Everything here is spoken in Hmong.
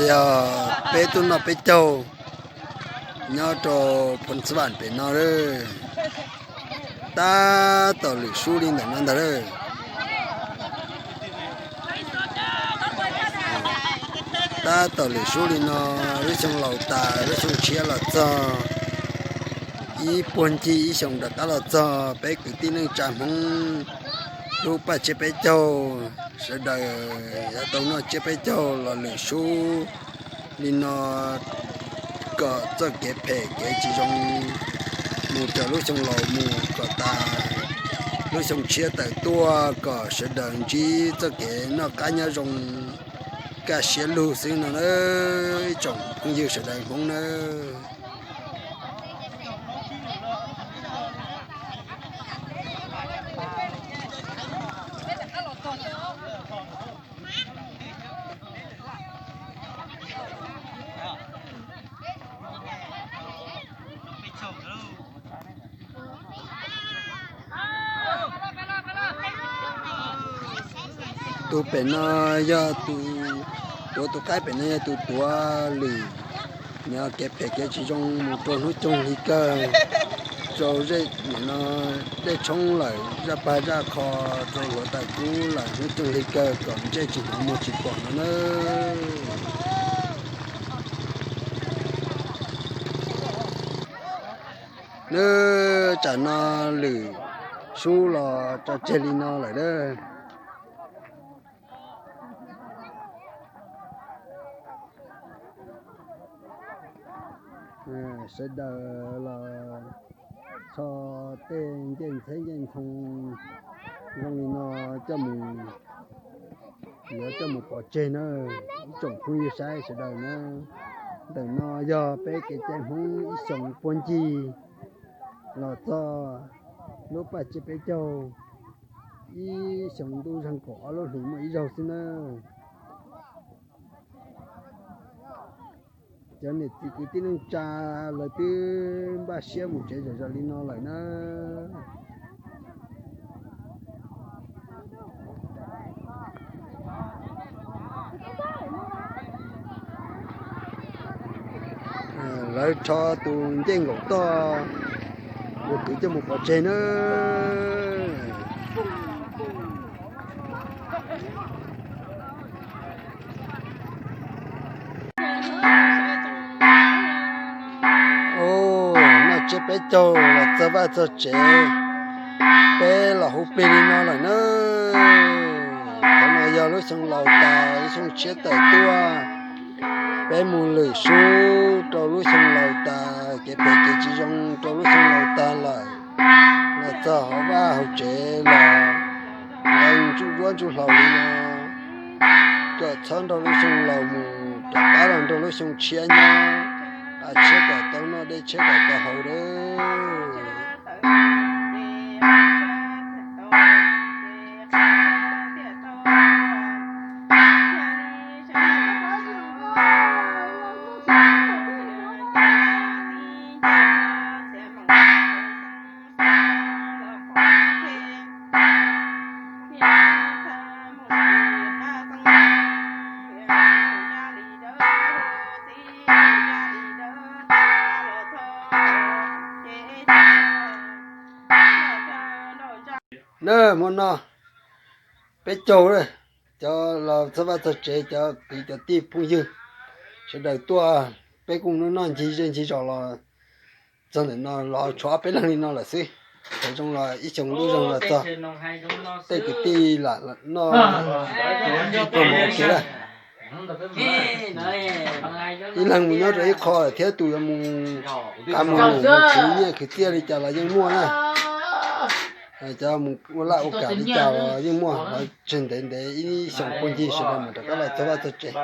Yog peb tuaj noj peb caug nyob rau Phoo Xab Vam pem no lawm. Tab tom lwm sub li ntawm no ntag lawm. Tab tom lwm sub li no, lub xyoo laus tas lub xyoo tshiab los txog, ib puag ncig ib xyoos rov qab los txog, peb kwv tij neej tsa Hmoob lub paj tsiab peb caug, sawv daws yuav tau noj tsiab peb caug los lwm sub li no, kom txoj kev phem kev tsis zoo mus raws lub xyoo laus mus kom tas, lub xyoo tshiab tawm tuaj kom sawv daws ntsib txoj kev noj qab nyob zoo, kaj siab lug xwb no na, ib tsoom phooj ywg sawv daws Hmoob nawb. Tus pem no yog tus, tuav tus qaib pem no yog tus tuav lwm, nyob kev phem kev tsis zoo mus rau hnub coog hli kawg, rau zej no, dej tshoob lawm, zaj pag zaj qho, rau hluav taws kub lawm, hnub coog hli kawg kom ntsej tsis hnov muag tsis pom no na. Nws tsam no lwm sub los tso tseg li no lawm na. Sawv daws los txhua tej ncej ntxheb ncej ntxhoo zoo li no coj mus, yuav coj mus pov tseg na, ib tsoom phooj ywg saib sawv daws na. Ntawm no yog peb kev cai Hmoob ib xyoos puag ncig los txog lub paj tsiab peb caug, ib xyoos ntuj zeeg kaum ob lub hlis muaj ib zaug xwb na. Cov niam txiv kwv tij neej tsa lawv twb npaj siab mus tsev zom zaws li no lawm na. Lawv rho tus ncej nkaum toj ua kwv coj mus pov tseg na. Noj tsiab peb caug los txog vaj txog tsev, peb los hu plig li no lawm na. Qhov no yog lub xyoo laus tas lub xyoo tshiab tawm tuaj, peb mus lwm sub rau lub xyoo laus tas, kev phem kev tsis zoo rau lub xyoo laus tag lawm, los txog hauv vaj hauv tsev los nqee ntsuj duab ntsuj hlauv li no, kom txhob nrog lub xyoo laus mus, rov qab los nrog lub xyoo tshiab nyob, tshiab kom tau noj dej tshiab kom tau haus dej. Na, hmo no peb caug, cov los txog vaj txog tsev, cov kwv cov tij phooj ywg sawv daws tuaj, peb kuj noj ncig zej ncig zos los txog ntawm no los tshuav ob peb leeg li no lawm xwb. Thaum zoo los ib xyoos lub zoo los txog, tej kwv tij lam noj, mus ua ke lawm. Ib leeg mus nyob rau ib qho lawm thiab, tus yuav mus, qab mus mus khwv nyiaj khwv txiaj li cas los yeej muaj na. Cov mus ua laj ua kam li cas los yeej muaj, los tseg ntev ntev ib xyoos puag ncig sawv daws mam rov qab los txog vaj txog tsev.